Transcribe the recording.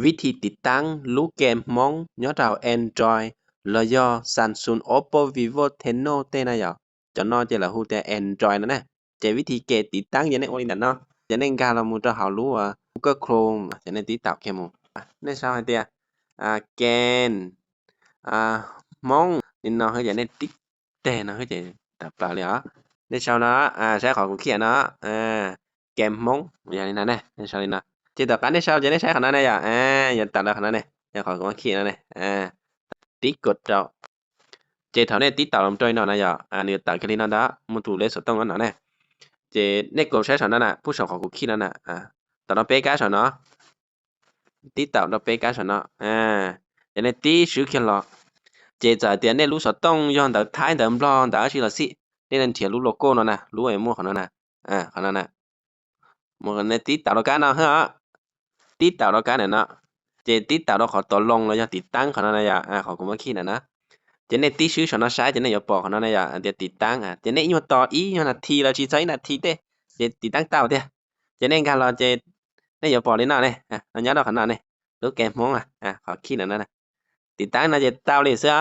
ວິທີຕິດຕັ້ງລູກເກມໂຮມ ຍ້ອນເອົາ Android ລະຢ່າ Samsung Oppo Vivo Tecno ເຕນະຢາວ ຈະນອນເຈລະຮູ້ແຕ່ Android ນະນະ ເຈວິທີເກຕິດຕັ້ງ ຈະແນະໂອລິນນະເນາະ ຈະແນະກາລະມູຕະເຮົາຮູ້ວ່າ Google Chrome ຈະແນະຕິດຕາມເຄມ ອາ ໃນຊາວໃຫ້ເຕຍ ອາ ເກມ ອາ ໂຮມ ນີ້ເນາະ ເຮົາຈະແນະຕິດ ແຕ່ເນາະ ຄືຈະຕາປາກເລີຍເນາະ ໃນຊາວເນາະ ອາ ໃຊ້ຂອງກູເຄຍເນາະ ອາ ເກມໂຮມ ຢ່າງນີ້ນະ ໃນຊາວນີ້ເນາະ ເຈຕໍ່ກັນໃນຊາວ ຈະໄດ້ໃຊ້ຂອງນັ້ນນະຢາ ອາ ຢ່າຕັດແລ້ວຂອງນັ້ນນະ ຢ່າຂອງກູເຄຍນັ້ນນະ ອາ ຕິດກົດເຈົ້າ ເຈເທົ່ານີ້ຕິດຕາມລຳຕົວເນາະນະຢາ ອາ ນີ້ຕາມຄລິກເນາະ ດາ ໝູ່ຕູເລສະຕົງນັ້ນເນາະ ເຈເນໂກໃຊ້ສອນນັ້ນນະ ຜູ້ສອນຂອງກູເຄຍນັ້ນນະ ອາ ຕາມເນາະເປກາສອນເນາະ ຕິດຕາມເນາະເປກາສອນເນາະ ອາ ຈະແນະຕິດຊື່ເຄຍເນາະ ເຈຈະຕຽນເນລູກສະຕົງ ຍ້ອນຕາທ້າຍ ຕາບລັອກ ຕາຊິລາຊິ ເນນັ້ນທຽນລູກໂລໂກ້ເນາະນະ ລູກໄອ້ໝວກຂອງເນາະນະ ອາ ຂອງເນາະນະ ໝວກເນ ຕິດຕາມໂລກາເນາະ ເຮີ ຕິດຕາມໂລກາເນເນາະ ເຈຕິດຕາມໂລກຂອງຕົວລົງ ລະຢ່າຕິດຕັ້ງຂອງເນາະນະຢາ ອາ ຂອງກູເຄຍນະນະ ຈະແນະຕິດຊື່ສອນເນາະ ໃຊ້ຈະແນະຢາປອກຂອງເນາະນະຢາ ອັນເດຍຕິດຕັ້ງ ອາ ຈະແນະຢູ່ຕໍ່ອີກ ຍ້ອນນາທີ ລະຊິໃຊ້ນາທີເຕ ເຈຕິດຕັ້ງເຕົ້າເຕ ຈະແນະກາລະເຈ ແນະຢາປອກເລີຍເນາະ ນີ້ ອາ ເອົາຍາດອກຂະໜາດນີ້ ລູກເກມໂຮມ ອາ ອາ ຂອງກູເຄຍນະນະ ຕິດຕັ້ງນະ ເຈເຕົ້າເລີຍເຊື່ອ